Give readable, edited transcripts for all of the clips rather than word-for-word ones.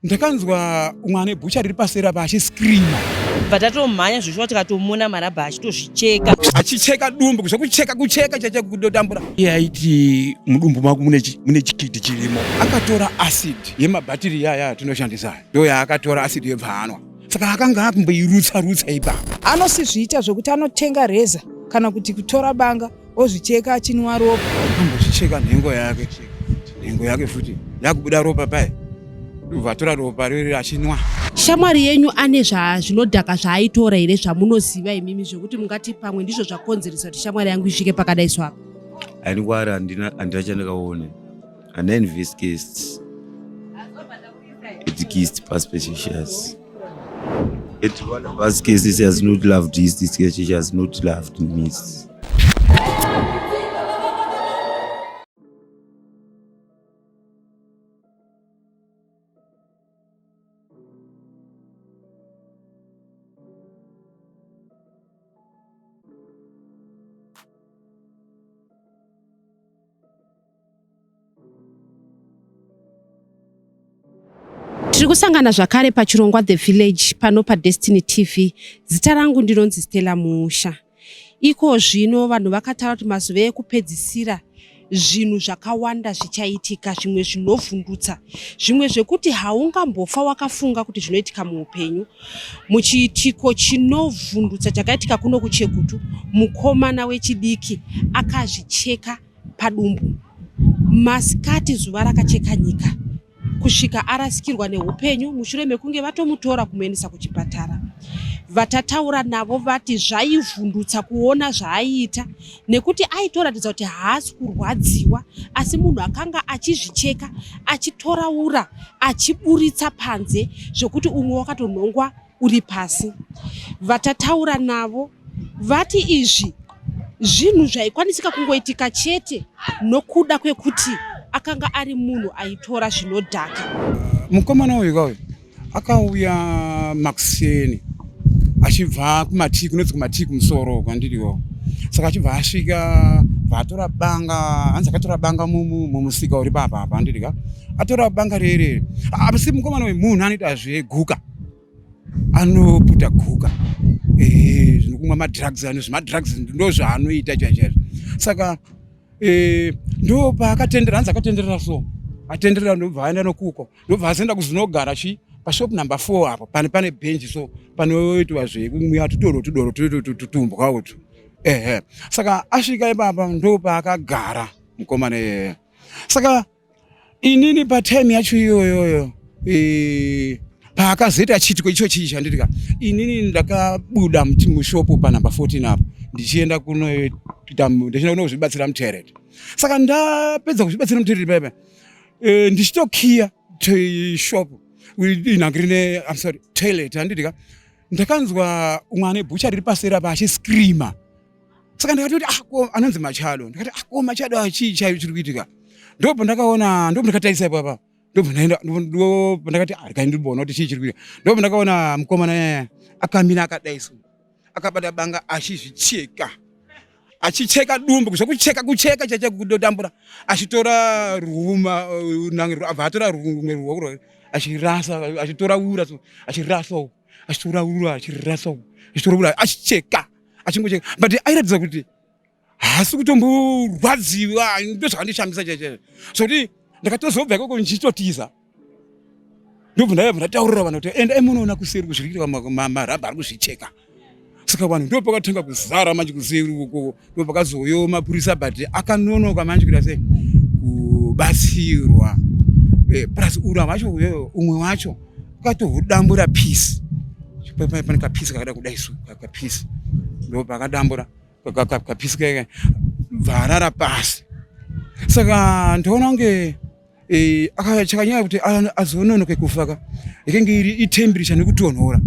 Ndakanzwa umwe ane bhucha riri paseri apa achiscreama. Bva tatomhanya zveshuwa tikatomona marabha achitozvicheka. Achicheka dumbu zvekucheka kucheka chacha kudotambura. Iye aiti mudumbu mako mune mune chikiti chirimo. Akatora acid yemabhatiri yaya atinoshandisa ndo yaakatora acid yebva anwa. Saka akanga akumboirutsa rutsa ipapo. Anosizviita zvekuti anotenga reza kana kuti kutora banga ozvicheka achinwa ropa. Ambozvicheka nhengo yake nhengo yake futi yakubuda ropa paye ndobva atora ropa riri achinwa. Shamwari yenyu ane zvinodhaka zvaaitora here zvamunoziva imimi zvekuti mungati pamwe ndizvo zvakonzeresa kuti shamwari yangu isvike pakadai so apa? Aindikwari handina handina chandakaona handina investigate it kissed past precious it one of us cases has not loved this this case has not loved me. Tiri kusangana zvakare pachirongwa The Village pano paDestiny TV. Zita rangu ndinonzi Stella Musha. Iko zvino vanhu vakataura kuti mazuva ekupedzisira zvinhu zvakawanda zvichaitika, zvimwe zvinovhundutsa, zvimwe zvekuti haungambofa wakafunga kuti zvinoitika muupenyu. Muchiitiko chinovhundutsa chakaitika kuno kuChegutu, mukomana wechidiki akazvicheka padumbu masikati zuva rakacheka nyika kusvika arasikirwa neupenyu mushure mekunge vatomutora kumuendesa kuchipatara. Vatataura navo vati zvaivhundutsa kuona zvaaiita nekuti aitoratidza kuti haasi kurwadziwa asi munhu akanga achizvicheka achitora ura achiburitsa panze zvekuti umwe wakatonhongwa uri pasi. Vatataura navo vati izvi zvinhu zvaikwanisika kungoitika chete nokuda kwekuti akanga ari munhu aitora zvinodhaka. Mukomana uyu kauyu akauya makuseni achibva kumatii kunonzi kumatii kumusoro kwandiriwo saka achibva asvika bva atora banga hanzi akatora banga mumusika uri papa apa andirika atora banga rere asi mukomana uyu munhu anoita zveguka anoputa guka eh, zvinokumwa madrugs ano zvemadrugs ndo zvaanoita chaizvo saka eh, ndo paakatendera hanzi akatenderera so atenderera ndobva aenda nokuko ndobva azoenda kuzinogara chi pashop number 4 apo pane pane benji so panoitwa zvekumwiwa tudoro tudoro tutumbwa utu ehe saka asvika ipapa ndo paakagara mukomana iyeye saka inini patime yacho iyoyoyo e, paakazoita chiitiko icho chii chanditika inini ndakabuda mushopu panumber 14 apo ndichienda kunoita ndichienda kunozvibatsira mutoilet saka ndapedza kuzvibatsira mutoilet paipa e, ndichitokiya shop inhangirine I'm sorry toilet handitika ndakanzwa umwe ane bhucha riri paseri apa achiscreama saka ndakati kuti ah ko anonzi machado ndakati ah ko machado achii chaiyo chiri kuitika ndobva ndakaona ndobva ndakatarisa ipapa ndobva ndaenda ndobva ndakati ah regai ndimboona kuti chii chiri kuitika ndobva ndakaona mukomana yaya akamira akadai so akabata banga achizvicheka achicheka dumbu zvekucheka kucheka chacha kudotambura achitora ruma abva atora rumwe ruoko rwake achirasa achitora ura achirasa uku achitora ura achirasa uku achitora ura achicheka achingocheka but airatidza kuti haasi kutomborwadziwa ndozvakandishamisa chaizvo zvokuti ndakatozobva ikoko ndichitotiza ndobva ndaiva ndataurira vanhu kuti endai munoona kuseri kuzviri kuitwa marabha ari kuzvicheka saka vanhu ndo pakatanga kuzara manje kuseri uko ndo pakazouyawo mapurisa but akanonoka manje kuita sei kubatsirwa eh, plus ura wacho uyoyo umwe wacho akatohudambura piece pane kapisi kakada kudai su kapisi ndo pakadambura kapisi keke bvarara pasi saka ndoona kunge eh, chakanyanya kuti azononoke kufa ka ikenge iri itemperature nekutonhora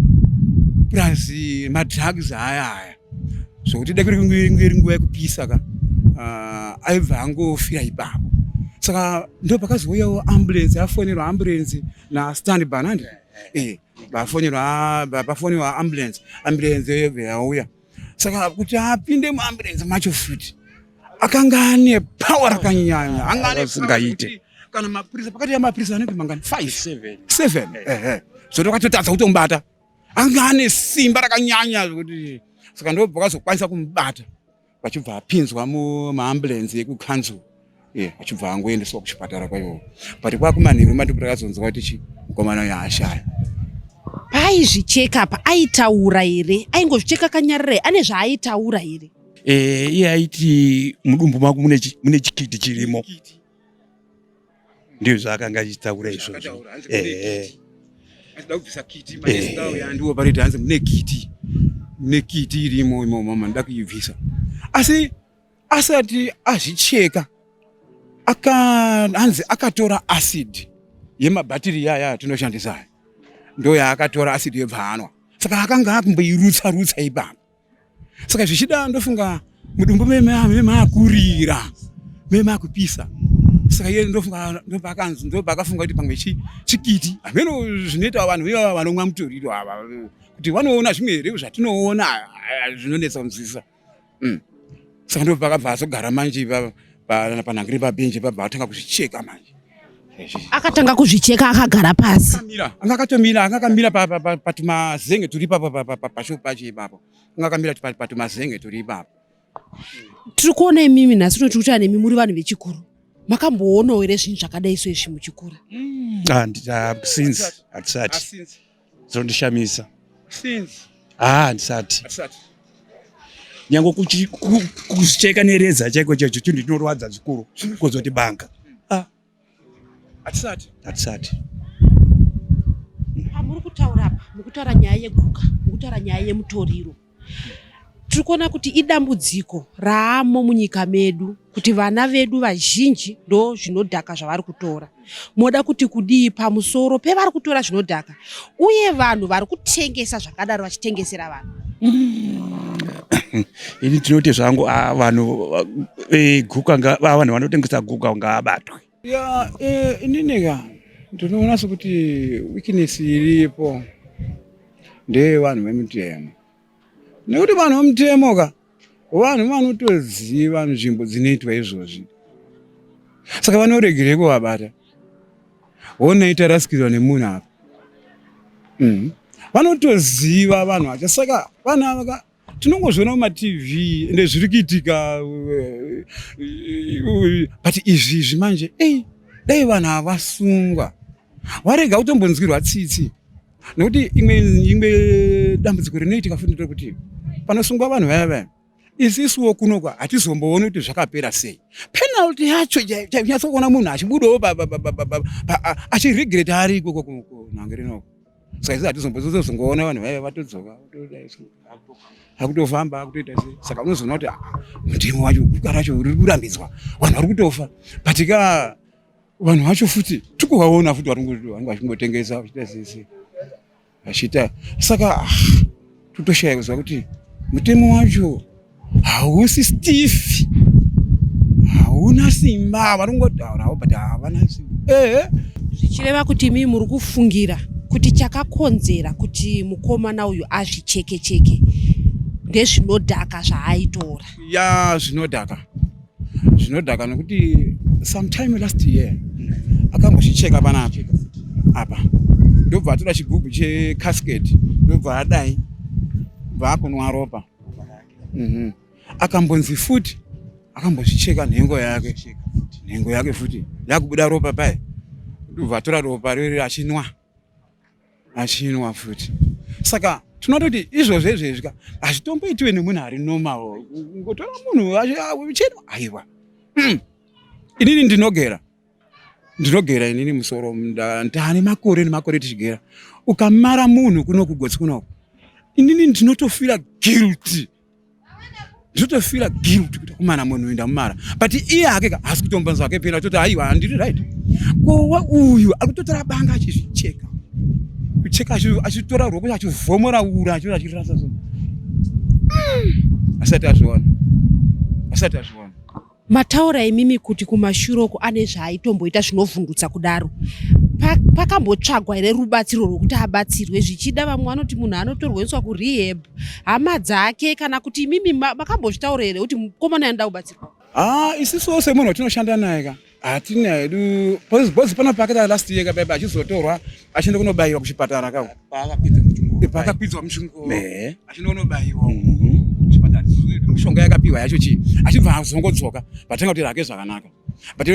plus madrugs aya aya zvokuti dai kuri kunge iri nguva yekupisa ka ah, aibva angofira ipapo saka ndo pakazouyawo ambulance afonerwa ambulance nastand banandi eh, vafonerwa pafonerwa ambulance ambulance yobva yauya saka kuti apinde muambulance macho futi akanga ane power rakanyanya anga ane asingaite. Kana mapurisa pakati yamapurisa anenge mangani? 5 7 ehe. Zvotokatotadza kutomubata. Anga ane simba rakanyanya zvekuti saka ndo vakazokwanisa kumubata vachibva apinzwa mumaambulensi ekukanzuru yeah, achibva angoendeswa kuchipatara kwayo but kwakumanheru mati takazonzwa kuti chi mukomana uyo ashaya. Paaizvicheka apa aitaura here? Aingozvicheka akanyarara here? Ane zvaaitaura here? Eh, iye aiti mudumbu mako mune chikiti chirimo. Ndizvo zvaakanga achitaura izvozvo. Eh. Achida kubvisa kiti manesi auya ndiwo pariti hanzi mune kiti. Mune kiti irimo imomo mama ndoda kuibvisa. Asi asati azvicheka aka hanzi akatora acid yemabhatiri yaya atinoshandisa aya ndo yaakatora acid yobva anwa saka akanga akumboirutsa rutsa ipapo saka zvichida ndofunga mudumbu memakurira memakupisa saka iye ndofunga ndopakanzi ndopaakafunga kuti pamwe chikiti hameno zvinoita vanhu ivava vanomwa mutoriro ava kuti vanoona zvimwe here zvatinoona zvinonetsa kunzwisisa. Saka ndo pakabva azogara manje panhangiri pabhenji pabva atanga kuzvicheka manje. Akatanga kuzvicheka akagara pasi. Anga akatomira, anga akamira patumazenge turi ipapo pashopu pacho ipapo. Anga akamira patumazenge turi ipapo. Tiri kuona imimi nhasi uno tiri kutaura nemi muri vanhu vechikuru. Makamboonawo here zvinhu zvakadai so izvi muchikura? Since hatisati. Zondishamisa. Since. Ah, handisati. Nyange kuzvicheka nereza chaiko chacho chinhu chinorwadza zvikuru kuzoti banga. Ah. Hatisati. Hatisati. Pamuri kutaura apa, muri kutaura nyaya yeguka, muri kutaura nyaya yemutoriro. Tiri kuona kuti idambudziko raamo munyika medu kuti vana vedu vazhinji ndo zvinodhaka zvavari kutora. Moda kuti kudii pamusoro pevari kutora zvinodhaka uye vanhu vari kutengesa zvakadaro vachitengesera vanhu? Ini ndinoti zvangu vanhu guka vanhu vanotengesa guka ngaabatwe. Ya, inini ka ndinoona sekuti weakness iripo ndeyevanhu vemutemo, nekuti vanhu vemutemo ka vanhu vanotoziva nzvimbo dzinoitwa izvozvi, saka vanoregerei kuvabata? Honai tarasikirwa nemunhu apa. Vanotoziva vanhu vacho, saka vanhu ava ka tinongozviona mumatv ende zviri kuitika, but izvi izvi manje ei dai vanhu ava vasungwa warega kutombonzwirwa tsitsi, nekuti imwe dambudziko rinoitika futi nderekuti panosungwa vanhu vaya vaya isisuwo kunokwa hatizombooni kuti zvakapera sei. Penalty yacho nyatsokuona munhu achibudawo achiregreta ari ikoko kunhange rinoko. Saka isi hatizombozongoona vanhu vaya vatodzoka akutofamba akutoita sei. Saka unozoona kuti mutemo wacho guka racho riri kurambidzwa, vanhu vari kutofa, but ka vanhu vacho futi tikuvaona futi vanenge vachingotengesa vachiita sei sei vachiita. Saka totoshaya kuziva kuti mutemo wacho hausi stiff, hauna simba, vari kungotaurawo but havana simba. Ehe. Zvichireva kuti imi muri kufungira kuti chakakonzera kuti mukomana uyu azvicheke cheke ndezvinodhaka zvaaitora? Ya, zvinodhaka. Zvinodhaka nekuti sometime last year akambozvicheka panapa apa, ndobva atora chigubhu checasket, ndobva adai bva akunwa ropa. Akambonzi futi akambozvicheka nhengo yake, nhengo yake futi yakubuda ropa paye, ndobva atora ropa riri achinwa, achinwa futi. Saka tinototi izvozvo izvezvi ka hazvitomboitiwe nemunhu ari normal, kungotora munhu achinwa, aiwa. Inini ndinogera, ndinogera inini musoro, ndane makore nemakore tichigera. Ukamara munhu kuno kugotsi kunoko, inini ndinotofira guilty, ndinotofira guilty kuti kumana munhu uyu ndamumara, but iye hake ka haasi kutombonzwa hake pena toti aiwa handiri right. Kowa uyu ari kutotora banga achizvicheka, kucheka achitora ruoko achivhomora ura achitora achirasa so. Asati azviona, asati azviona. Mataura imimi kuti kumashure uko ane zvaaitomboita zvinovhundutsa kudaro. Pakambotsvagwa here rubatsiro rwekuti abatsirwe? Zvichida vamwe vanoti munhu anotorweswa kurehab, hama dzake, kana kuti imimi makambozvitaura here kuti mukomana anoda kubatsirwa? Isusuwo semunhu watinoshanda naye ka. Hatina hedu bozi pano pakaita last year kababa achizotorwa achienda kunobayiwa kuchipatara kako. Paakakwidzwa muchingoro achienda kunobayiwa kuchipatara. Mishonga yakapiwa yacho chii achibva azongodzoka patanga kuti rake zvakanaka. But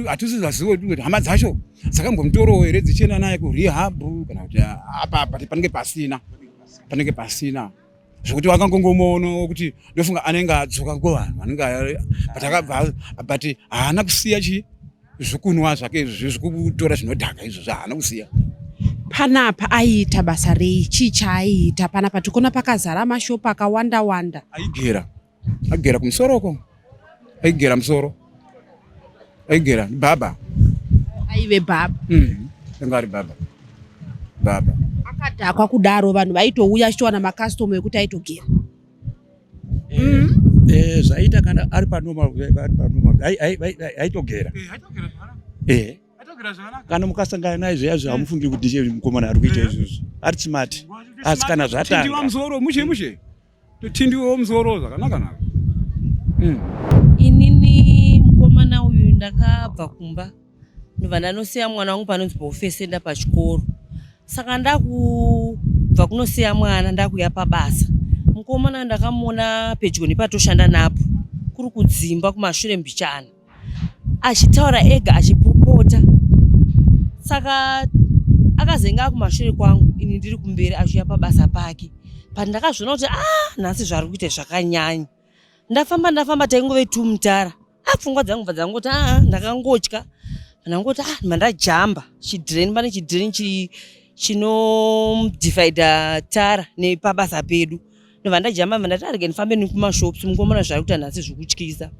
hatisizaziwe kuti hama dzacho dzakambomutorowo here dzichienda naye kurehab kana kuti apa, but panenge pasina, panenge pasina zvekuti vakangongomuonawo kuti ndofunga anenge adzoka kuvanhu anenge, but akabva, but haana kusiya chi zvekunwa zvake izvi, zvekutora zvinodhaka izvozvo haana kusiya. Panapa aiita basa rei? Chii chaaiita panapa? Tikuona pakazara mashopu akawanda wanda. Aigera, aigera kumusoroko, aigera musoro, aigera baba. Aive baba? Anga ari baba, baba. Akadhakwa kudaro, vanhu vaitouya achitowana makastoma ekuti aitogera? Zvaita kana ari panormal, ari panormal aitogera. Kana mukasangana naye zviya zvi hamufungi kuti ndiye mukomana ari kuita izvozvo, ari smart, asi kana tindiwa zvatanga musoro mushe mushe, totindiwawo musoro zvakanaka naka. Inini mukomana uyu ndakabva kumba, ndobva ndanosiya mwana wangu panonzi paofesenda pachikoro. Saka ndakubva kunosiya mwana, ndakuuya pabasa, mukomana ndakamuona pedyo nepatoshanda napo, kuri kudzimba kumashure mbichana, achitaura ega achipopota. Saka akazenge akumashure kwangu, ini ndiri kumberi, achiuya pabasa pake. Pandakazviona kuti a nhasi zvari kuita zvakanyanya, ndafamba, ndafamba, taingove tumutara. A pfungwa dzangu bva dzangoti aa, ndakangotya, ndangoti a mandajamba chidrain, pane chidrain chinodivhaidha tara nepabasa pedu. Ndobva ndajamba, bva ndati arege ndifambe nekumashops, mukomana zvari kuita nhasi zvikutyisa.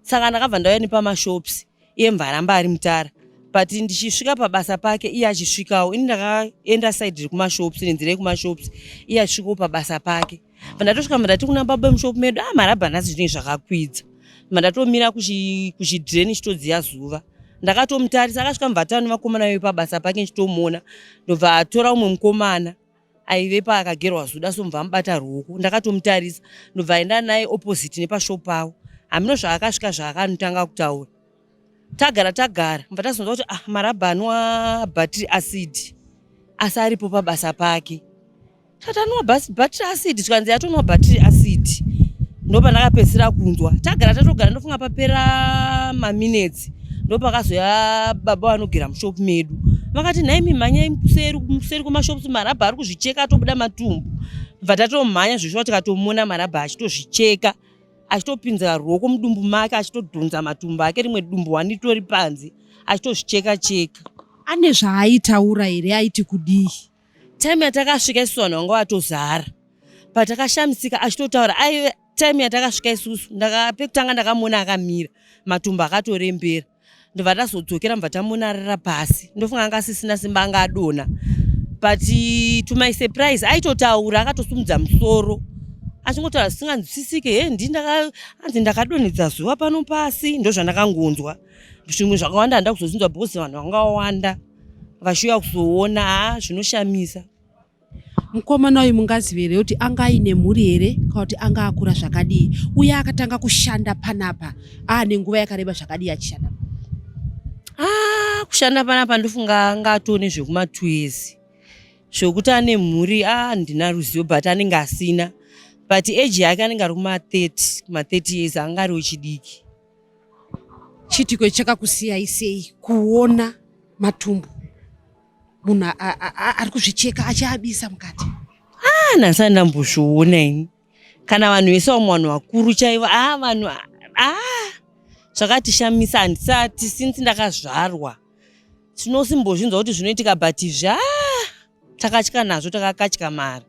Saka ndakabva ndauya nepamashops, iye mva aramba ari mutara, but ndichisvika pabasa pake iye achisvikawo. Ini ndakaenda side rekumashops, nenzira yekumashops, iye achisvikawo pabasa pake. Pandatosvika ndati kuna baba vemushop medu, a marabha nhasi zvinenge zvakakwidza. Mandatomira kuchidreni chitodziya zuva, ndakatomutarisa akasvika, mubva nevakomana vepabasa pake ndichitomuona. Ndobva atora umwe mukomana aivepo akagerwa zuda so, mubva amubata ruoko, ndakatomutarisa. Ndobva aenda naye opposite nepashop pavo. Hamino zvaakasvika zvaakanotanga kutaura. Tagara tagara, mubva tazonzwa kuti ah, marabha anwa battery acid, asi aripo pabasa pake. Tati anwa battery acid, zvikanzi atonwa battery acid. Ndopandakapedzisira kunzwa. Tagara tatogara, ndofunga papera maminutes, ndopakazoya baba vanogera mushop medu, vakati nhaimi mhanyai kuseri, kuseri kumashops, marabha ari kuzvicheka atobuda matumbu. Bva tatomhanya zvishuwa, tikatomuona marabha achitozvicheka, achitopinza ruoko mudumbu make, achitodhonza matumbu ake, rimwe dumbu wanitori panze, achitozvicheka cheka. Ane zvaaitaura here? Aiti kudii? Time yatakasvika isusu vanhu vanga vatozara. Patakashamisika achitotaura aive time yatakasvika isusu, pekutanga ndakamuona akamira, matumbu akatorembera. Ndobva tazodzokera, mubva tamuona arara pasi. Ndofunga anga asisina simba, anga adonha, but to my surprise aitotaura, akatosumudza musoro achingotaura zvisinganzwisisike. He anzi ndakadonhedza zuva pano pasi. Ndo zvandakangonzwa, zvimwe zvakawanda handa kuzozvinzwa because vanhu vanga vawanda vachiuya kuzoona. Ha, zvinoshamisa. Mukomana uyu mungaziva here kuti anga aine mhuri here, kana kuti anga akura zvakadii, uye akatanga kushanda panapa aane nguva yakareba zvakadii achishanda? Ah, kushanda panapa ndofunga anga atone zvekuma2 years. Zvokuti ane mhuri a handina ruzivo, but anenge asina, but age yake anenge ari kuma30, kuma30 years, anga ari wechidiki. Chiitiko ichi chakakusiyai sei, kuona matumbu munhu ari kuzvicheka achiabisa mukati? Ah, nhasi ndambozviona ini, kana vanhu vese vamwe, vanhu vakuru chaivo, a vanhu a zvakatishamisa. Handisati since ndakazvarwa tinosimbozvinzwa kuti zvinoitika, but izvi a takatya nazvo, takakatyamara,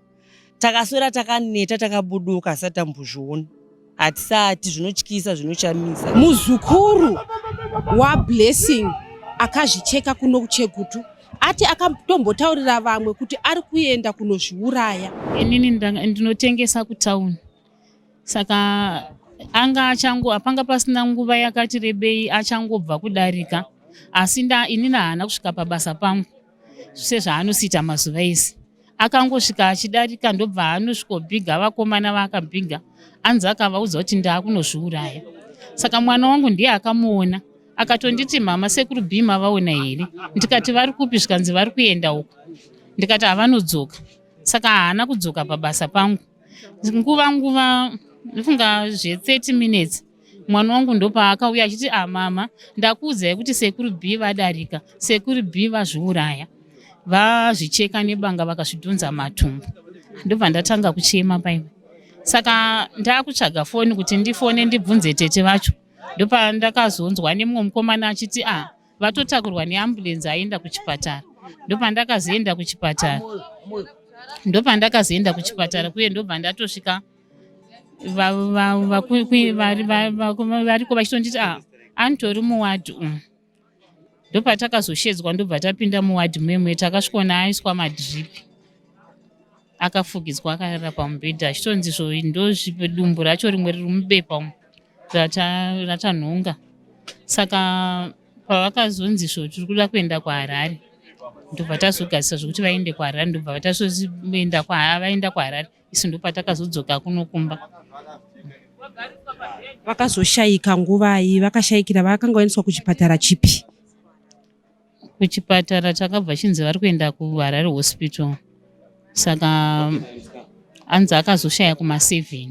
takaswera takaneta, takabuduka, asati tambozviona, hatisati. Zvinotyisa, zvinoshamisa. Muzukuru waBlessing akazvicheka kuno kuChegutu ati akatombotaurira vamwe kuti ari kuenda kunozviuraya. Inini ndinotengesa kutauni, saka anga achango apanga pasina nguva yakati rebei achangobva kudarika, asi inini haana kusvika pabasa pangu sezvaanosiita mazuva ese. Akangosvika achidarika, ndobva anosvikobhiga vakomana vaakabhiga, anzi akavaudza kuti ndaakunozviuraya. Saka mwana wangu ndiye akamuona. Akatonditi mama sekuru B mavaona here? Ndikati vari kupi zvikanzi vari kuenda uko. Ndikati havanodzoka. Saka haana kudzoka pabasa pangu. Nguva nguva ndofunga zve 30 minutes mwana wangu ndopaakauya achiti ah mama ndakuudzai kuti sekuru B vadarika, sekuru B vazviuraya. Vazvicheka nebanga vakazvidhonza matumbu. Ndobva ndatanga kuchema paive. Saka ndakutsvaga foni kuti ndifone ndibvunze tete vacho. Ndopandakazonzwa nemumwe mukomana achiti ah vatotakurwa neambulance aenda kuchipatara. Ndopandakazoenda kuchipatara. Ndopandakazoenda kuchipatara kuye ndobva ndatosvika variko vachitonditi ah anotori muwadhi umu. Ndopatakazoshedzwa ndobva tapinda muwadhi muye takasvikoona aiswa madrip akafugidzwa akarara pamubhedha achitonzi zvo ndozvidumbu racho rimwe riri mubepa umu ratanhonga saka pavakazonzi zvo tiri kuda kuenda kuHarare ndobva tazogadzisa zvekuti vaende kuHarare ndobva vatazoenda vaenda kuHarare isu ndopatakazodzoka kuno kumba. Vakazoshaika nguvai? Vakashaikira vakanga vaendeswa kuchipatara chipi? Kuchipatara takabva chinzi vari kuenda kuHarare Hospital saka anzi akazoshaya kuma7.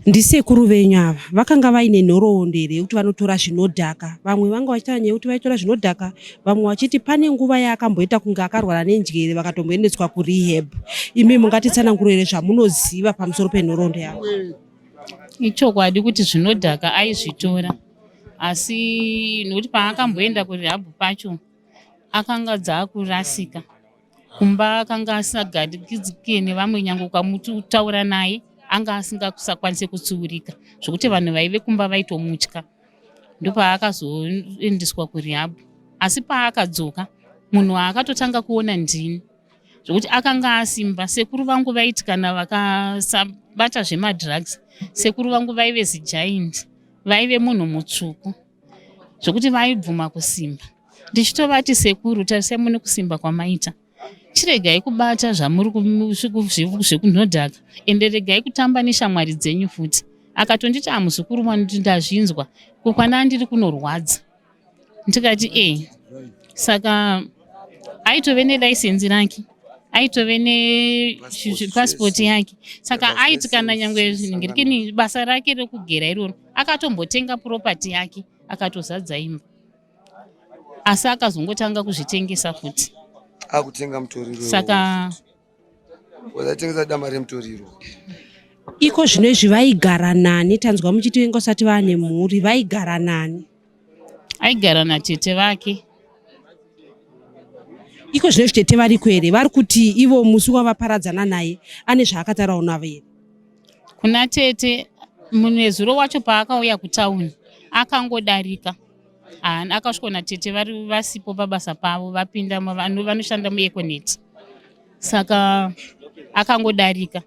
Ndisekuru venyu ava vakanga vaine nhoroondo here yekuti vanotora zvinodhaka? Vamwe vanga vachitaura nyaya yekuti vaitora zvinodhaka, vamwe vachiti pane nguva yaakamboita kunge akarwara nenjere vakatomboendeswa kurehab. Imi mungatitsananguro here zvamunoziva pamusoro penhoroondo yavo? Ichokwadi kuti zvinodhaka aizvitora asi nokuti paakamboenda kurehab pacho akanga dzaakurasika. Kumba akanga asingagaridzike nevamwe nyange ukamutaura naye anga asingasakwanise kutsiurika zvokuti vanhu vaive kumba vaitomutya. Ndopaakazoendeswa kurehab asi paakadzoka munhu waakatotanga kuona ndini zvokuti akanga asimba. Sekuru vangu vaiti kana vakasabata zvemadrugs sekuru vangu vaive zigiant vaive munhu mutsvuku zvokuti vaibvuma kusimba. Ndichitovati sekuru tarisai mune kusimba kwamaita chiregai kubata zvamuri zvekunhodhaka ende regai kutamba neshamwari dzenyu futi. Akatonditi amuzukuru wangu ndazvinzwa kukwana ndiri kunorwadza. Ndikati e saka aitove nelicense rake aitove nepasipoti yake saka aiti kana nyangwe ningirikini basa rake rekugera iroro akatombotenga property yake akatozadza imba asi akazongotanga kuzvitengesa futi akutenga mutoriro saka waitengesa dama remutoriro. Iko zvino izvi vaigara nani? Tanzwa muchiti venga usati vaane mhuri, vaigara nani? Aigara natete vake. Iko zvino izvi tete variko here? Vari kuti ivo musi wavaparadzana naye ane zvaakataurawo navo here? Kuna tete munezuro wacho paakauya kutauni akangodarika akasvikoona tete vari vasipo pabasa pavo vapinda vanoshanda muEconet saka akangodarika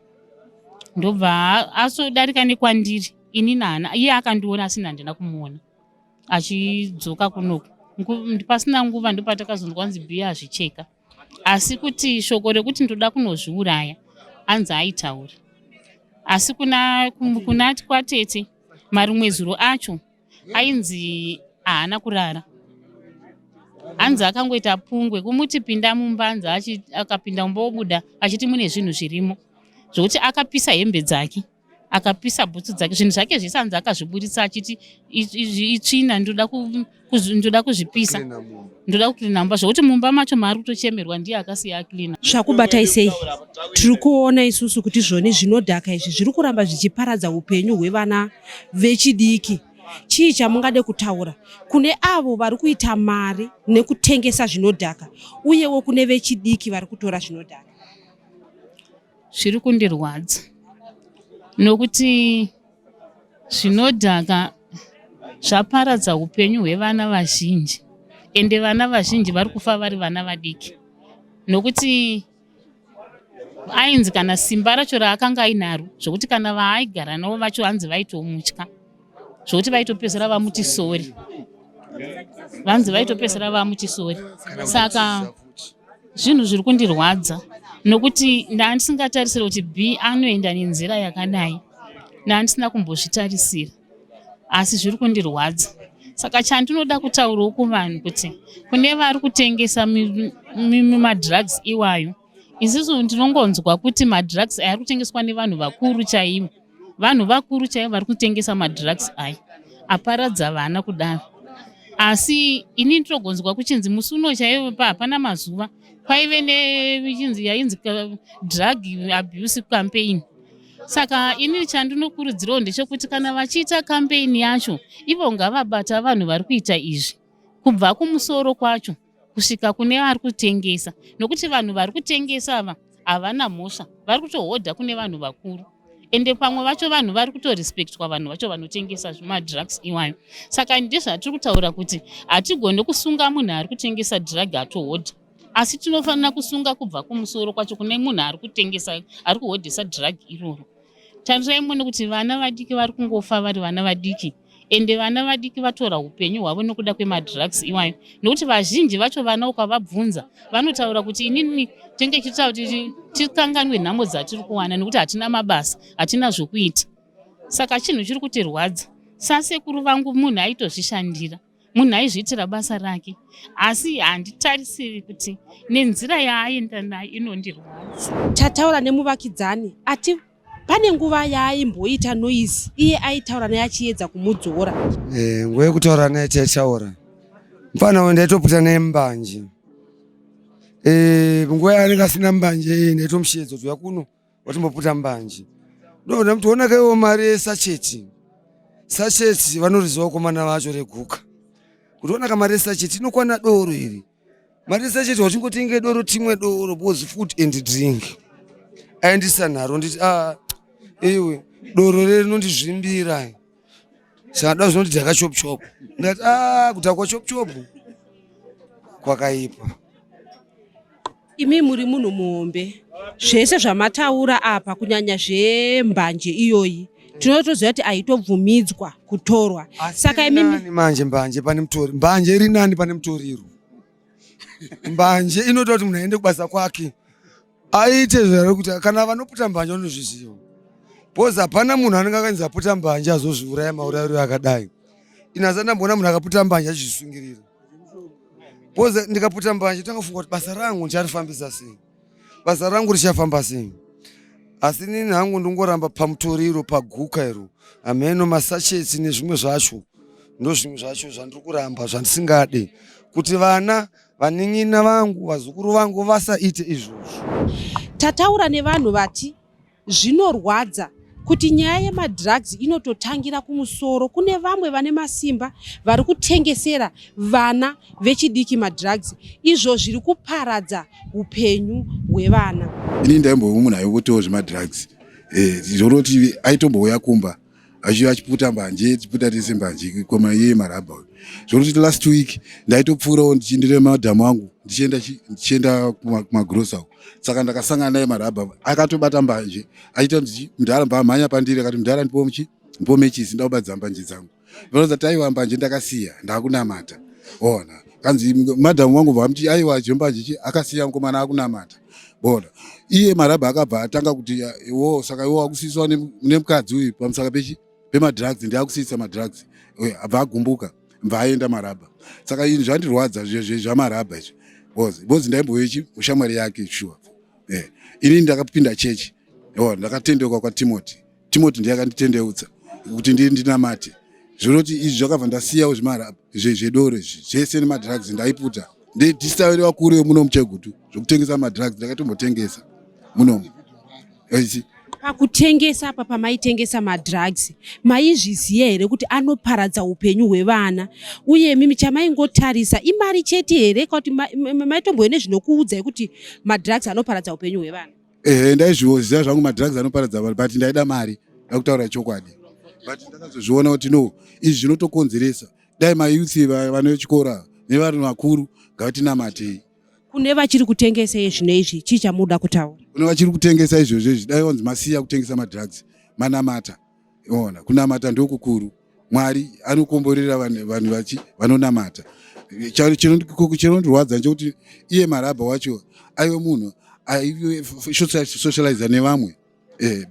ndobva asodarika nekwandiri inini haana iye akandiona asi handina kumuona achidzoka kunoku pasina nguva ndopatakazonzwa nzi bhiya azvicheka asi kuti shoko rekuti ndoda kunozviuraya anzi aitaura asi kuna kuna kwatete marimwe zuro acho ainzi haana kurara anzi akangoita pungwe kumuti pinda mumba anzi akapinda mumba obuda achiti mune zvinhu zvirimo zvokuti akapisa hembe dzake akapisa bhutsu dzake zvinhu zvake zvese anzi akazviburitsa achiti itsvina ndoda kuzvipisa ndoda kuklina mumba zvokuti mumba macho maari kutochemerwa ndiye akasiya aklina. Zvakubatai sei? Tiri kuona isusu kuti zvoni zvinodhaka izvi zviri kuramba zvichiparadza upenyu hwevana vechidiki. Chii chamungade kutaura kune avo vari kuita mari nekutengesa zvinodhaka uyewo kune vechidiki vari kutora zvinodhaka? Zviri kundirwadza nokuti zvinodhaka zvaparadza upenyu hwevana vazhinji ende vana vazhinji vari kufa vari vana vadiki nokuti ainzi kana simba racho raakanga ainaro zvokuti kana vaaigara navo vacho hanzi vaitomutya zvokuti vaitopedzera vamuti sori vanzi vaitopedzera vamuti sori saka zvinhu zviri kundirwadza nokuti ndandisingatarisire kuti B anoenda nenzira yakadai ndandisina kumbozvitarisira. Asi zviri kundirwadza. Saka chandinoda kutaurawo kuvanhu kuti kune vari kutengesa madrugs iwayo, isusu ndinongonzwa kuti madrugs aya ari kutengeswa nevanhu vakuru chaivo, vanhu vakuru chaivo vari kutengesa madrugs aya aparadza vana kudaro. Asi ini ndinogonzwa kuchinzi musi uno chaivo pa hapana mazuva kwaive nechinzi yainzi drug abuse campaign. Saka ini chandinokurudzirawo ndechekuti kana vachiita campaign yacho, ivo ngavabata vanhu vari kuita izvi kubva kumusoro kwacho kusvika kune vari kutengesa, nokuti vanhu vari kutengesa ava havana mhosva, vari kutohodha kune vanhu vakuru, ende pamwe vacho vanhu vari kutorespektwa, vanhu vacho vanotengesa zvemadrugs iwayo. Saka ndizvatiri kutaura kuti hatigoni kusunga munhu ari kutengesa drug atohodha, asi tinofanira kusunga kubva kumusoro kwacho kune munhu ari kutengesa, ari kuhodhesa drug iroro. Tarirai muone kuti vana vadiki vari kungofa vari vana vadiki, ende vana vadiki vatora upenyu hwavo nokuda kwemadrugs iwayo, nokuti vazhinji vacho vana ukavabvunza vanotaura kuti inini tinge tichitaura kuti tikanganwe nhamo dzatiri kuwana, nokuti hatina mabasa, hatina zvokuita. Saka chinhu chiri kutirwadza. Sasekuru vangu munhu aitozvishandira, munhu aizviitira basa rake, asi handitarisiri kuti nenzira yaaenda nayo inondirwadza. Tataura nemuvakidzani ati pane nguva yaaimboita noise, iye aitaura naye achiedza kumudzora. Nguva yekutaura naye taitaura, mufana uyu ndaitoputa naye mbanje. Nguva yaanenge asina mbanje, ndaitomushedza kuti uya kuno watimboputa mbanje. Ndoona kuti onaka iwo mari yesacheti, sacheti vanoriziva vakomana vacho reguka, kuti onaka mari yesacheti inokwana doro iri, mari yesacheti wachingotenge doro timwe doro, because food and drink. Aendisa nharo, nditi a iwe doro reri rinondizvimbira, saka da zvinoti dhaka chop chop. Ndikati a kudhakwa chop chop kwakaipa. Imi muri munhu muhombe, zvese zvamataura apa, kunyanya zvembanje iyoyi, tinotoziva kuti haitobvumidzwa kutorwa. Saka imimi nani manje mbanje pane mutori, mbanje iri nani pane mutoriro. Mbanje inoita kuti munhu aende kubasa kwake aite zvaari kuti. Kana vanoputa mbanje vanozviziva, because hapana munhu anenge akanzi aputa mbanje azozviuraya maurayiro akadai. Ini asati ndamboona munhu akaputa mbanje achizvisungirira, because ndikaputa mbanje tangafunga kuti basa rangu ndicharifambisa sei, basa rangu richafamba sei. Asi nini hangu ndingoramba pamutoriro, paguka iro, hameno masachets nezvimwe zvacho, ndo zvimwe zvacho zvandiri kuramba, zvandisingade kuti vana, vanin'ina vangu, vazukuru vangu vasaite izvozvo. Tataura nevanhu vati zvinorwadza kuti nyaya yemadrugs inototangira kumusoro kune vamwe vane masimba vari kutengesera vana vechidiki madrugs, izvo zviri kuparadza upenyu hwevana. Ini ndaimbove munhu aipotawo zvemadrugs, zvoroti aitombouya kumba achiuya achiputa mbanje, tichiputa tese mbanje koma iye marabha uyu. Zvoroti last week ndaitopfuurawo ndichiendera madhamu angu, ndichienda kumagrosa uko, saka ndakasangana naye marabha akatobata mbanje achiita kuti mudhara mbamhanya pandiri, akati, "Mudhara, ndipowo muchi ndipowo mechisi, ndakubatidza mbanje dzangu." Vanoza taiwa mbanje ndakasiya, ndakunamata. Ona kanzi madhamu wangu vamuti aiwa zvembanje chi akasiya mukomana akunamata bona. Iye marabha akabva atanga kuti iwo saka iwo akusiyiswa nemukadzi uyu pamusaka pechi pemadrugs, ndiakusiyisa madrugs, abva agumbuka, bva aenda marabha. Saka ini zvandirwadza zvamarabha izvi, because ndaimbove shamwari yake sure. Inini ndakapinda chechi, ndakatendeuka kwaTimoti. Timoti ndiye akanditendeutsa kuti ndinamate. Zvinoti izvi zvakabva ndasiyawo zvedoro izvi zvese nemadrugs ndaiputa. Ndisaviri vakuru vemuno muChegutu zvokutengesa madrugs ndakatombotengesa munomu. Pakutengesa apa, pamaitengesa madrugs, maizviziva here kuti anoparadza upenyu hwevana? Uye mimi chamaingotarisa imari chete here, kuti maitombove nezvinokuudzai kuti madrugs anoparadza upenyu hwevana? Ehe, ndaizviziva zvangu madrugs anoparadza vanhu, but ndaida mari, ndakutaura chokwadi. But ndakazozviona kuti no, izvi zvinotokonzeresa. Dai mayouth vane chikora nevanhu vakuru ngavatinamatei. Kune vachiri kutengesa zvino izvi, chii chamuda kutaura? Kune vachiri kutengesa izvozvo izvi, dai wanzi masiya kutengesa madrugs, manamata. Ona kunamata ndokukuru, Mwari anokomborera vanhu vachi vanonamata. Chinondirwadza ndechekuti iye marabha wacho aive munhu aisocializa nevamwe,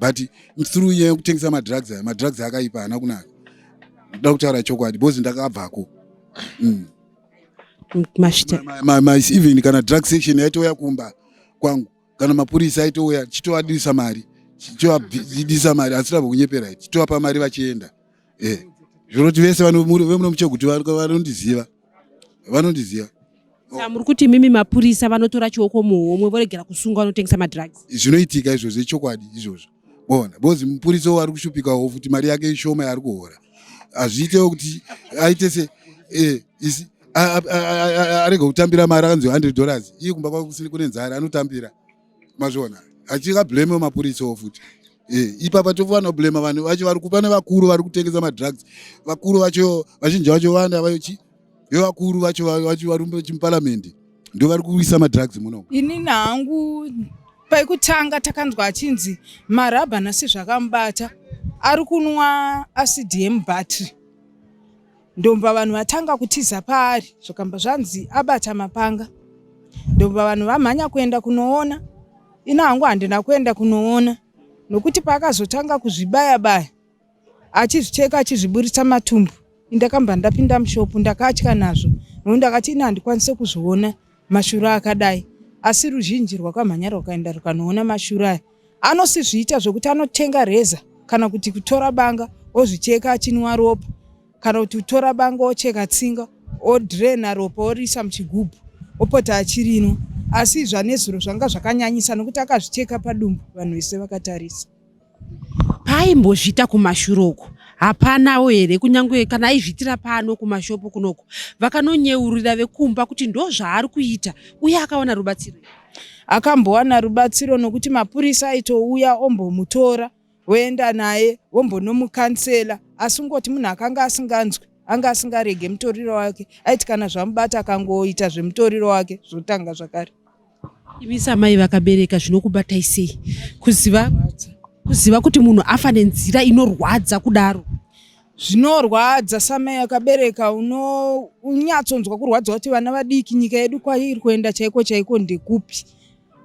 but through nyaya yekutengesa madrugs aya, madrugs akaipa, haana kunaka. Ndoda kutaura chokwadi because ndakabvako. Masvita. Even kana drug section yaitouya kumba kwangu, kana mapurisa aitouya, chitovadisa mari, chitovadisa mari, asi tabva kunyepera, chitovapa mari vachienda. Zvinoti vese vemuno muChegutu vanondiziva, vanondiziva. Saka muri kuti mimi mapurisa vanotora chioko muhomwe voregera kusunga vanotengesa madrugs? Zvinoitika izvozvo, ichokwadi izvozvo. Bona, because mupurisa ari kushupikawo futi, mari yake ishoma yaari kuhora, hazviitewo kuti aite se isi arege kutambira mari akanzi $100, iye kumba kwake kusiri kune nzara, anotambira. Mazviona, achikablame mapurisawo futi. Ipapa tofanira kublema vanhu vacho vari pane vakuru vari kutengesa madrugs, vakuru vacho, vazhinji vacho vana vachi vevakuru vacho vacho vari muparamende ndo vari kuisa madrugs muno. Inini hangu paikutanga takanzwa achinzi Marabha nhasi zvakamubata, ari kunwa asidi yemubhatiri. Ndomba vanhu vatanga kutiza paari, zvikamba zvanzi abata mapanga. Ndomba vanhu vamhanya kuenda kunoona. Ina hangu handina kuenda kunoona nokuti paakazotanga kuzvibaya baya, achizvicheka, achizviburitsa matumbu, indakamba ndapinda mushopu, ndakatya nazvo nokuti ndakati ina handikwanise kuzviona mashura akadai. Asi ruzhinji rwakamhanya rwakaenda rukanoona mashura aya. Anosizviita zvokuti anotenga reza kana kuti kutora banga ozvicheka achinwa ropa, kana kuti kutora banga ocheka tsinga, odrena ropa, oriisa muchigubhu, opota achirinwa. Asi zvanezuro zvanga zvakanyanyisa nokuti akazvicheka padumbu vanhu vese vakatarisa. Paaimbozviita kumashure uko hapanawo here, kunyange kana aizviitira pano kumashopu kunoko, vakanonyeurira vekumba kuti ndo zvaari kuita, uye akawana rubatsiro? Akambowana rubatsiro nokuti mapurisa aitouya ombomutora voenda naye vombonomukansela, asi ungoti munhu akanga asinganzwi, anga asingarege mutoriro wake. Aiti kana zvamubata akangoita zvemutoriro wake, zvotanga zvakare. Imi samai vakabereka, zvinokubatai sei kuziva kuti munhu afa nenzira inorwadza kudaro? Zvinorwadza. Samai akabereka unonyatsonzwa kurwadza kuti vana vadiki, nyika yedu kwairi kuenda chaiko chaiko ndekupi?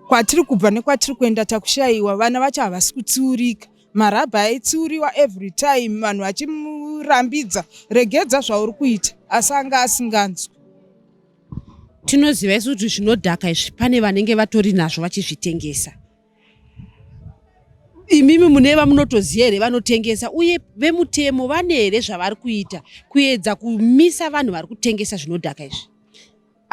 Kwatiri kubva nekwatiri kuenda takushayiwa. Vana vacho havasi kutsiurika. Marabha aitsiuriwa every time, vanhu vachimurambidza, regedza zvauri kuita, asi anga asinganzwi. Tinoziva isu kuti zvinodhaka izvi pane vanenge vatori nazvo vachizvitengesa. Imimi mune vamunotoziva here vanotengesa, uye vemutemo vane here zvavari kuita kuedza kumisa vanhu vari kutengesa zvinodhaka izvi?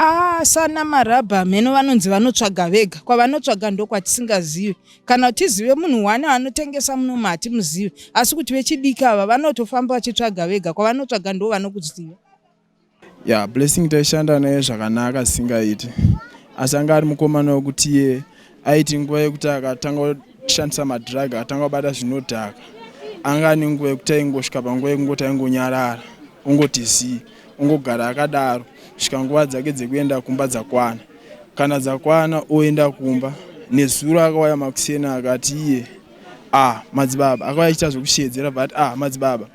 Ah, sana Marabha mheno vanonzi vanotsvaga vega. Kwavanotsvaga ndokwatisingazivi. Kana tizive munhu wane anotengesa munomu hatimuzivi, asi kuti vechidiki ava vanotofamba vachitsvaga vega, kwavanotsvaga ndo vanokuziva. Ya, Blessing taishanda naye zvakanaka zvisingaiti, asi anga ari mukomana wekuti iye aiti nguva yekuti akatanga kushandisa madrug, akatanga kubata zvinodhaka, anga ane nguva yekuti aingosvika panguva yekungoti aingonyarara, ongoti zii, ongogara akadaro kusvika nguva dzake dzekuenda kumba dzakwana. Kana dzakwana oenda kumba. Nezuro akauya makuseni akati iye, ah, madzibaba, akauya achiita zvekushedzera, but ah, madzibaba,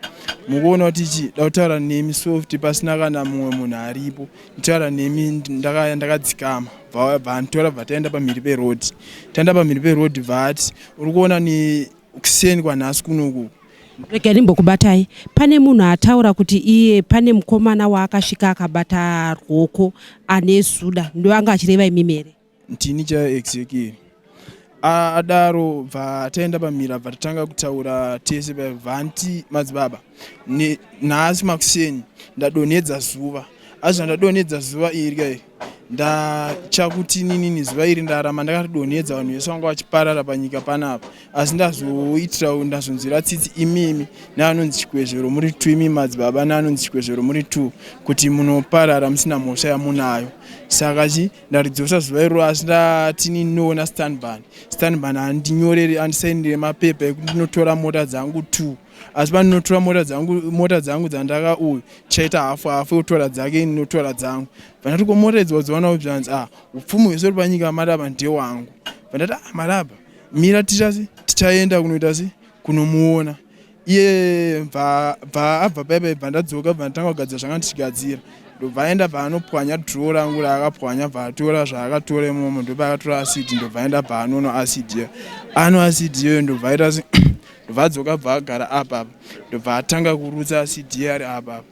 mukuona kuti chi da kutaura nemi soft pasina kana mumwe munhu aripo, nditaura nemi ndakadzikama. Bva anditora, bva taenda pamhiri perodhi. Taenda pamhiri perodhi, bva ati, uri kuona ni kuseni kwanhasi kunoku. Regai ndimbokubatai. Pane munhu ataura kuti iye pane mukomana waakasvika akabata ruoko ane zuda, ndo anga achireva imimi here? Ndini chaiyo, exactly. Adaro bva taenda pamira, bva tatanga kutaura tese. Bvanti, madzibaba, nhasi makuseni ndadonhedza zuva, asi zvandadonhedza zuva iri kai, ndachakuti ninini zuva iri ndaramba ndakaridonhedza, vanhu vese vanga vachiparara panyika panapa, asi ndazoitira ndazonzwira tsitsi imimi neanonzi Chikwezvero muri two, imi madzibaba neanonzi Chikwezvero muri two, kuti munoparara musina mhosva yamunayo. Saka chi ndaridzosa zuva iroro, asi ndati ninoona Stanban. Stanban handinyoreri, handisainire mapepa ekuti ndinotora mota dzangu two, asi pandinotora mota dzangu dzandaka uyu tichaita hafu hafu, yotora dzake, ndinotora dzangu. Vandati, ko mota idzi wadziwana zvanzi, ah, upfumi hwese uri panyika Maraba ndewangu. Vandati, ah, Maraba, mira, tichasi tichaenda kunoita se kunomuona iye. Bva abva paipa, bva ndadzoka, bva ndatanga kugadzira zvanga ndichigadzira, ndobva aenda, bva anopwanya drawer rangu raakapwanya, bva atora zvaakatora imomo, ndobva akatora acid, ndobva aenda, bva anonwa acid iyo, anwa acid iyoyo, ndobva aita se ndobva Vadzoka bva agara apa apa ndobva atanga kurutsa acdr apa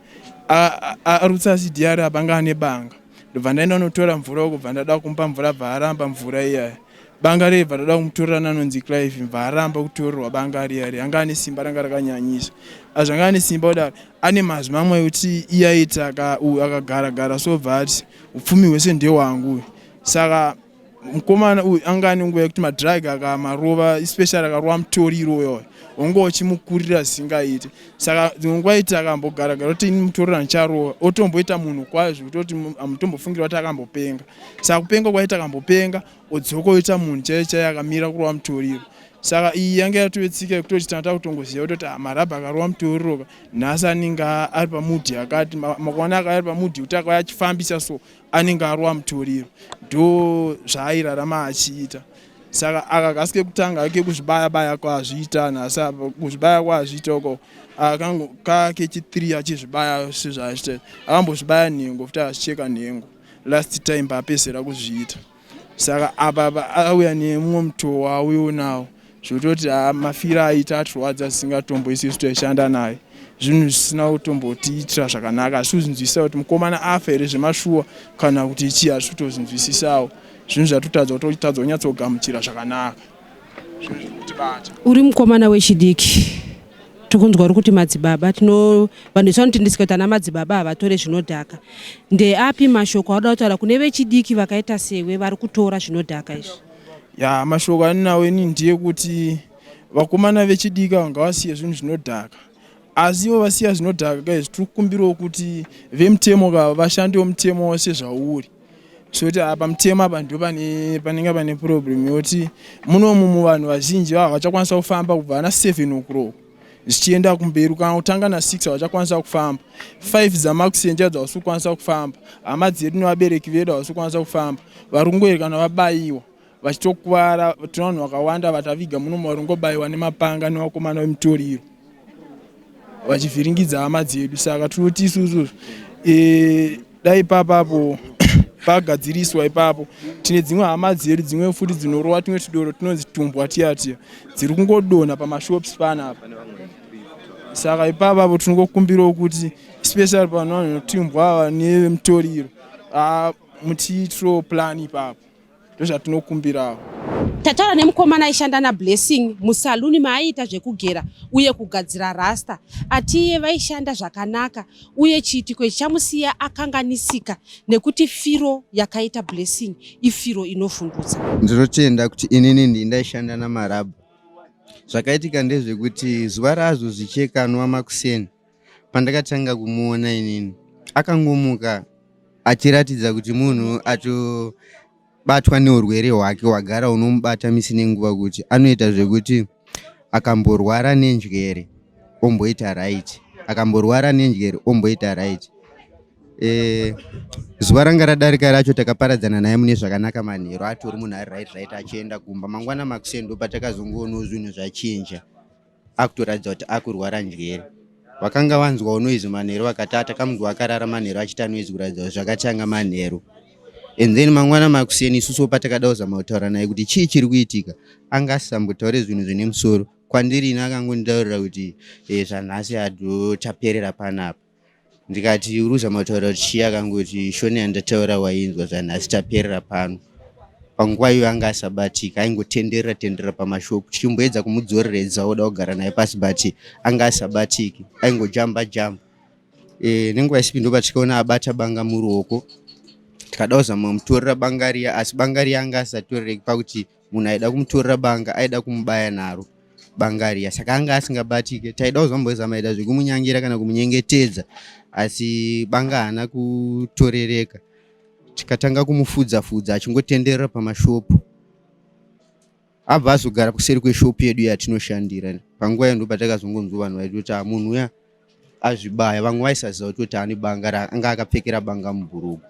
apa arutsa acdr apa anga ane banga ndobva ndaenda kunotora mvura uko bva ndada kumupa mvura bva aramba mvura iyaya banga riye bva ndada kumutorera nanonzi Clive bva aramba kutorerwa banga riya riya anga ane simba ranga rakanyanyisa azvo anga ane simba kudaro ane mazwi mamwe ekuti iye aiti akagara gara so bva ati upfumi hwese ndehwangu saka mukomana uyu anga ane nguva yekuti madrug akamarova especially akarova mutoriro uyoyo wanga uchimukurira zvisingaite saka dzimwe nguva iti akambogara gara kuti ini mutoriro handicharova otomboita munhu kwazvo kutoti hamutombofungira kuti akambopenga saka kupenga kwaita akambopenga odzoka oita munhu chaiye chaiye akamira kurova mutoriro saka iyi yanga yatove tsika yekutoti tanga takutongoziva kutoti ah, marabha akarova mutoriro ka nhasi anenge ari pamudhi akati makuona akauya ari pamudhi kuti akauya achifambisa so anenge arova mutoriro ndo zvaairarama achiita saka aka kasi kekutanga kekuzvibaya baya kwazviita nhasi apa kuzvibaya kwazviita uko kakechi 3 achizvibaya sezvaachiita akambozvibaya nhengo futi akazvicheka nhengo last time paapedzera kuzviita saka apa apa auya nemumwe mutoo waauyo nawo zvototi haa mafiro aita atirwadza zvisingatombo isisu taishanda naye zvinhu zvisina kutombotiitira zvakanaka asi kuzvinzwisisa kuti mukomana afa here zvemashuwa kana kuti chii asi kutozvinzwisisawo zvinhu zvatotadza kutotadza kunyatsogamuchira zvakanaka zvinhu zviri kutibata uri mukomana wechidiki tikunzwa uri kuti madzibaba tino vanhu vese vanoti ndisika kuti ana madzibaba havatore zvinodhaka ndeapi mashoko auda kutaura kune vechidiki vakaita sewe vari kutora zvinodhaka izvi ya mashoko andinawo ini ndeyekuti vakomana vechidiki ava ngavasiye zvinhu zvinodhaka asi ivo vasiya zvinodhaka guys tiri kukumbirawo kuti vemutemo ka vashandewo mutemo sezvauri so kuti apa mutemo apa ndo pane panenge pane problem yekuti munomu muvanhu vazhinji vava vachakwanisa kufamba kubva ana 7 o'clock zvichienda kumberi kana kutanga na6 havachakwanisa kufamba 5 dzamakuseni chaidzo havasi kukwanisa kufamba hama dzedu nevabereki vedu havasi kukwanisa kufamba vari kungoerekana vabayiwa vachitokuvara tine vanhu vakawanda vataviga muno vari kungobaiwa nemapanga nevakomana vemutoriro vachivhiringidza hama dzedu saka tinoti isusu e, dai ipapapo pagadziriswa ipapo tine dzimwe hama dzedu dzimwe futi dzinorova tumwe tudoro tunonzi tumbwa tiya tiya dziri kungodonha pamashops panapa saka ipapapo tinongokumbirawo kuti especially panhu vanhu vanotimbwa ava nevemutoriro ah, mutiitiro plan ipapo ndozvatinokumbirawo. Tataura nemukomana aishanda naBlessing musaluni maaiita zvekugera uye kugadzira rasta. Ati iye vaishanda zvakanaka uye chiitiko ichi chamusiya akanganisika nekuti firo yakaita Blessing ifiro inovhundutsa. Ndinotenda kuti inini ndini ndaishanda naMarabha. Zvakaitika ndezvekuti zuva razvo zvichekanwa makuseni pandakatanga kumuona inini akangomuka achiratidza kuti munhu atobatwa neurwere hwake hwagara hunomubata misi nenguva kuti anoita zvekuti akamborwara nenjere omboita right akamborwara nenjere omboita right e, zuva ranga radarika racho takaparadzana naye mune zvakanaka manheru atori munhu ari right right achienda kumba mangwana makuseni ndopatakazongoonawo zvinhu zvachinja akutoratidza kuti akurwara njere vakanga vanzwawo noise manheru vakati atakamudwa akarara manheru achiita noise kuratidza kuti zvakatanga manheru and then mangwana makuseni isusu patakada kuzama kutaura naye kuti chii chiri kuitika anga asisambotaure zvinhu zvine musoro kwandiri ini akangonditaurira kuti eh, zvanhasi ado taperera panapa ndikati uri kuzama kutaura kuti chii akangoti shona yandataura wainzwa zvanhasi taperera pano panguva iyo anga asabatika aingotenderera tenderera pamashopu tichimboedza kumudzoreredza oda kugara naye pasi but anga asabatiki aingojamba jamba e, nenguva isipi ndopatikaona abata banga muruoko tikada kuzama kumutorera banga riya asi banga riya anga asatorereki pakuti munhu aida kumutorera banga aida kumubaya naro banga riya saka anga asingabatike taida kuzomboezama ida zvekumunyangira kana kumunyengetedza asi banga haana kutorereka tikatanga kumufudza fudza achingotenderera pamashopu abva azogara kuseri kweshopu yedu yatinoshandira panguva iyo ndopatakazongonzwa vanhu vaitoti ah, munhu uya azvibaya vamwe vaisaziva kutoti ane banga anga akapfekera banga mubhurugu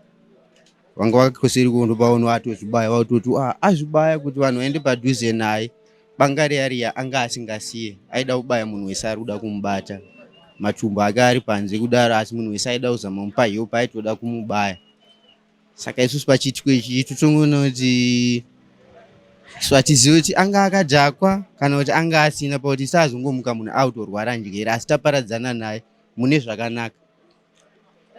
vanga vakakoseri kundo paono atozvibaya vatoti ah, azvibaya kuti vanhu vaende padhuze naye banga riya riya anga asingasiye aida kubaya munhu wese ari kuda kumubata matumbu ake ari panze kudaro asi munhu wese aida kuzama kumupa help aitoda kumubaya saka isusu pachiitiko ichi totongoona kuti So hatizivi kuti anga akadhakwa kana kuti anga asina, pakuti saazongomuka munhu autorwara njere, asi taparadzana naye mune zvakanaka.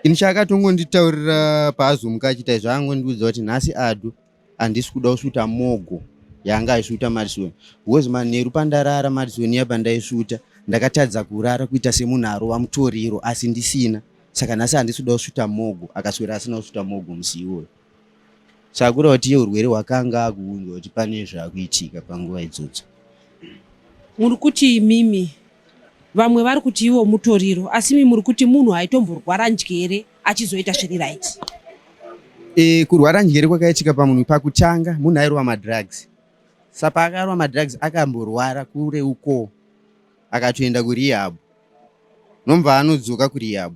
Ini chaakatongonditaurira paazomuka achiita izvo, angondiudza kuti nhasi adu handisi kuda kusvuta mogo yaanga aisvuta Madison, because manheru pandarara Madison iya pandaisvuta ndakatadza kurara kuita semunhu arova mutoriro asi ndisina, saka nhasi handisi kuda kusvuta mogo. Akaswera asina kusvuta mogo musi iwoyo, saka kureva kuti iye urwere hwakanga akuunzwa kuti pane zvakuitika panguva idzodzo. Muri kuti imimi vamwe vari kuti ivo mutoriro, asi imi muri kuti munhu aitomborwara njere achizoita zviri right? Kurwara njere kwakaitika pamunhu pakutanga munhu airova madrugs, saka akarova madrugs akamborwara kure uko, akatoenda kurehab, nomva anodzoka kurehab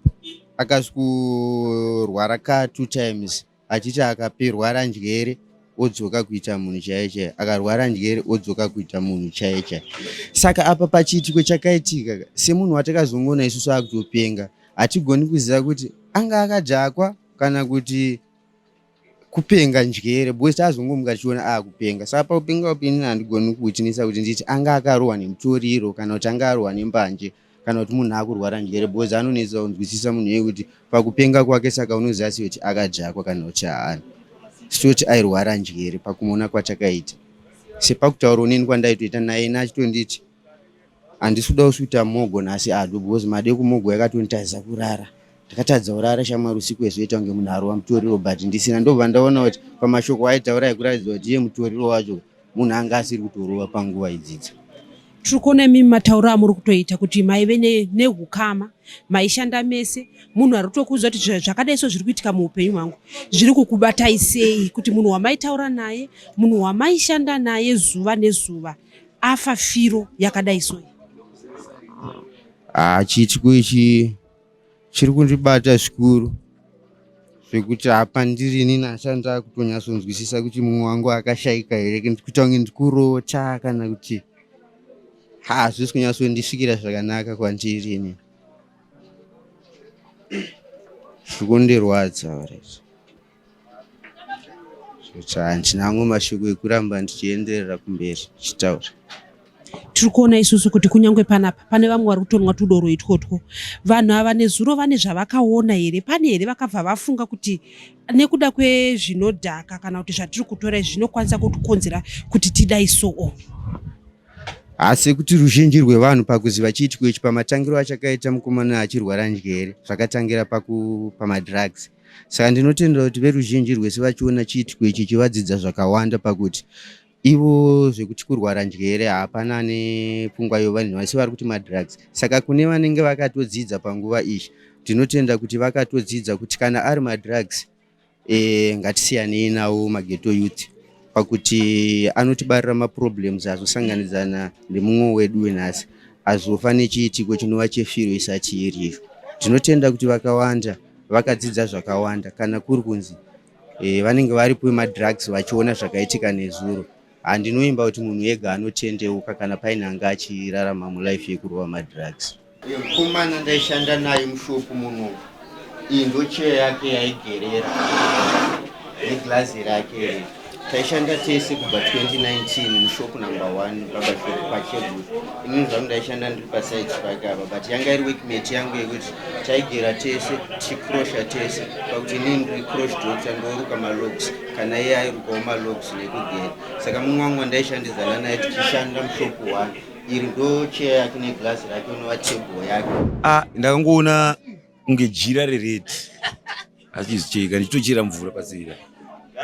akasvikorwara ka two times, achiti akapirwara njere odzoka kuita munhu chaiye chaiye, akarwara njere odzoka kuita munhu chaiye chaiye. Saka apa pachiitiko chakaitika, semunhu watakazongoona isusu akutopenga, hatigoni kuziva kuti anga akadhakwa kana kuti kupenga njere, because tazongomuka tichiona akupenga. Saka pakupenga upi, inini handigoni kuwitnessa kuti nditi anga akarohwa nemutoriro kana kuti anga arohwa nembanje kana kuti munhu akurwara njere, because anonetsa kunzwisisa munhu iye kuti pakupenga kwake. Saka unoziva sei kuti akadhakwa kana kuti haana? Sitoti airwara njere pakumuona kwatakaita, sepakutaura uneni kwandaitoita naye achitonditi handisi kuda kusvuta mogo nhasi ado, because made kumogo yakatonitadzisa kurara, ndakatadza kurara shamwari usiku wezoita kunge munhu arova mutoriro but ndisina. Ndobva ndaona kuti pamashoko aitaura ekuratidza kuti iye mutoriro wacho munhu anga asiri kutorova panguva idzidzi. Tiri kuona imimi matauro amuri kutoita kuti maive nehukama, maishanda mese, munhu ari kutokuudza kuti zvakadai so zviri kuitika muupenyu hwangu, zviri kukubatai sei kuti munhu wamaitaura naye, munhu wamaishanda naye zuva nezuva afa firo yakadai so? Ah, chiitiko ichi chiri kundibata zvikuru zvekuti hapa ndiri inini handisati ndakutonyatsonzwisisa kuti mumwe wangu akashaika here, kuita kunge ndikurota kana kuti hazvisi kunyatsondisvikira zvakanaka kwandiri ini, zviri kundirwadza alright. Zvekuti handina amwe mashoko ekuramba ndichienderera kumberi ndichitaura. Tiri kuona isusu kuti kunyange panapa pane vamwe vari kutonwa tudoro itwotwo. Vanhu ava nezuro vane zvavakaona here? Pane here vakabva vafunga kuti nekuda kwezvinodhaka kana kuti zvatiri kutora izvi zvinokwanisa kutikonzera kuti tidai soo? Asi kuti ruzhinji rwevanhu pakuziva chiitiko ichi, pamatangiro achakaita mukomana achirwara njere, zvakatangira pamadrugs, saka ndinotendera kuti veruzhinji rwese vachiona chiitiko ichi chivadzidza zvakawanda pakuti ivo zvekuti kurwara njere hapana nepfungwa iyo, vanhu vese vari kuti madrugs. Saka kune vanenge vakatodzidza panguva iyi, ndinotenda kuti vakatodzidza kuti kana ari madrugs, ngatisiyanei nawo maghetto youth, pakuti anotibarira maproblems azosanganidzana nemumwe wedu wenhasi azofa nechiitiko chinova chefiro isati iriyo. Tinotenda kuti vakawanda vakadzidza zvakawanda. Kana kuri kunzi vanenge varipo vemadrugs vachiona zvakaitika nezuro, handinoimba kuti munhu ega anotendeuka kana paine anga achirarama mulife yekurova madrugs. Uyo mukomana ndaishanda naye mushopu muno, iyi ndo cheya yake yaigerera neglazi rake iri. Taishanda tese kubva 2019 mushopu number 1 barbershop paChegutu. Inini zvangu ndaishanda ndiri paside pake apa, but yanga iri workmate yangu yekuti taigera tese, tichikrosha tese, pakuti inini ndiri crochet doctor, ndoruka malocks, kana iye airukawo malocks nekugera. Saka mumwe wangu wandaishandidzana naye tichishanda mushopu 1, iri ndo cheya yake neglazi rake, unova table yake. Ah, ndakangoona kunge jira rered achizicheka, ndichitochera mvura pasira,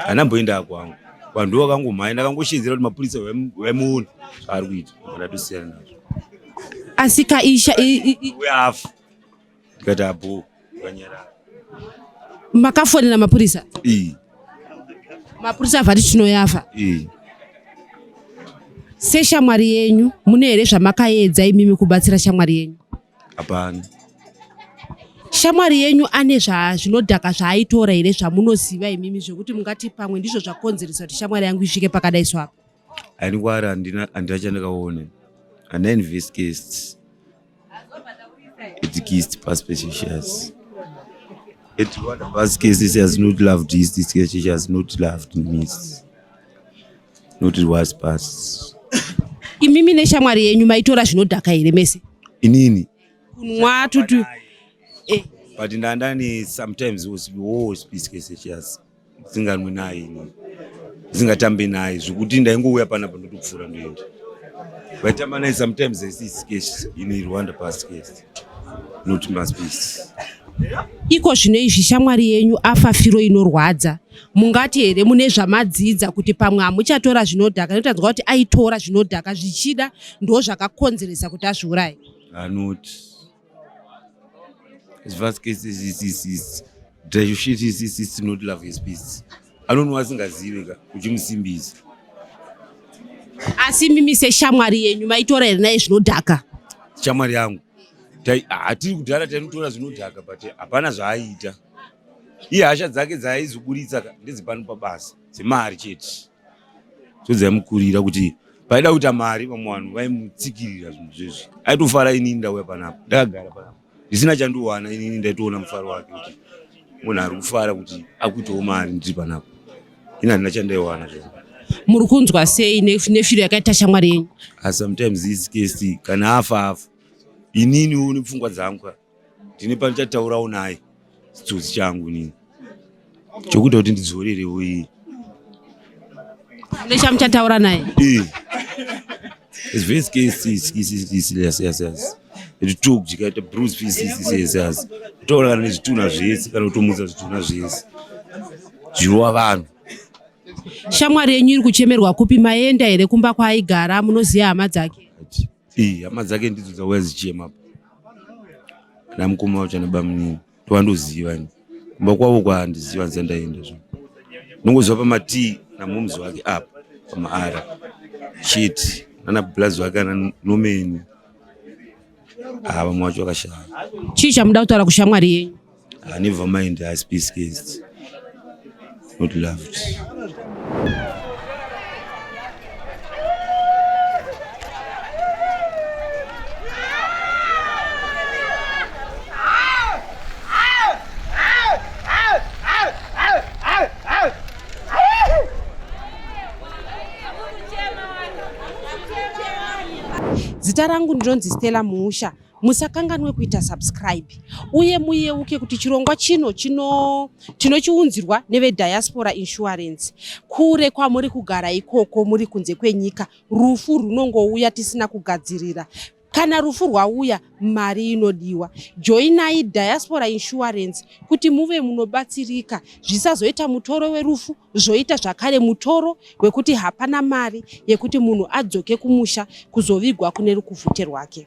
handamboenda kwangu, vanhu vakangomhanya, ndakangoshedzera kuti mapurisa vaimuona zvaari kuita, ndatosiyana nazvo. Asi kaisha Uyafa, ndikati abo ukanyarara. Makafonera mapurisa? Ii. Mapurisa avati tinoyafa? Ii. Seshamwari yenyu, mune here zvamakaedza imimi kubatsira shamwari yenyu? Hapana. Shamwari yenyu ane zvinodhaka zvaaitora here zvamunoziva imimi, zvekuti mungati pamwe ndizvo zvakonzeresa kuti shamwari yangu isvike pakadai so apa? Hainikwari, handina, handina chandakaona, handina investigate at least past precious at what past cases has not loved this, this case has not loved me. Not it was pass. Imimi neshamwari yenyu maitora zvinodhaka here mese? Inini. Kunwa tutu. Eh. But ndandani sometimes was wo species Ndinganwe naye ini. Ndingatambe naye zvekuti ndaingouya panapa ndotopfuura ndoenda. Vaitamba naye sometimes I see sketch in Rwanda past case. Not maspiece. Iko zvino izvi shamwari yenyu afa firo inorwadza. Mungati here mune zvamadzidza kuti pamwe hamuchatora zvinodhaka nekuti tanzwa kuti aitora zvinodhaka zvichida ndo zvakakonzeresa kuti azviuraye. Anoti not love his peace anonwa asingazive ka uchimusimbisa asi mimi seshamwari yenyu maitora here naye zvinodhaka shamwari yangu hatiri kudhara tainotora zvinodhaka but hapana zvaaiita iye hasha dzake dzaaizoburitsa ka ndedzepano pabasa dzemari chete sodzamukurira kuti paida kuita mari vamwe vanhu vaimutsikirira zvinhu zvezvi aitofara inini ndauya panapa ndakagara panapa ndisina chandiwana inini ndaitoona mufaro wake kuti munhu ari kufara kuti akuitawo mari ndiri panapa ini handina chandaiwana zve muri kunzwa sei nefiro yakaita shamwari yenyu ah, sometimes this case kana afa afa ininiwo nepfungwa dzangu ndine pandichataurawo naye chitsotsi changu inini chokuita kuti ndidzorerewo iye mune chamuchataura naye chikaita bruce pcs kutaura kana nezvitunha zvese kana kutomutsa zvitunha zvese zvirova vanhu shamwari yenyu iri kuchemerwa kupi maenda here kumba kwaaigara munoziva hama dzake Ii, hama dzake ndidzo dzauya dzichema apa ana mukoma wacho ana bamunini tovandoziva ini kumba kwavo kwaandiziva ndisati ndaenda zvo ndongoziva pamatii namomzi wake apa pamaara chete nana blazi wake ana nomeni ava vamwe vacho vakashaya chii chamuda kutaura kushamwari yenyu Ah, never mind as peace case not loved Zita rangu ndinonzi Stella Muusha. Musakanganwe kuita subscribe uye muyeuke kuti chirongwa chino chino tinochiunzirwa nevediaspora insurance. Kure kwamuri kugara ikoko muri kunze kwenyika, rufu runongouya tisina kugadzirira. Kana rufu rwauya, mari inodiwa. Joinai Diaspora Insurance kuti muve munobatsirika, zvisazoita mutoro werufu, zvoita zvakare mutoro wekuti hapana mari yekuti munhu adzoke kumusha kuzovigwa kune rukuvhute rwake.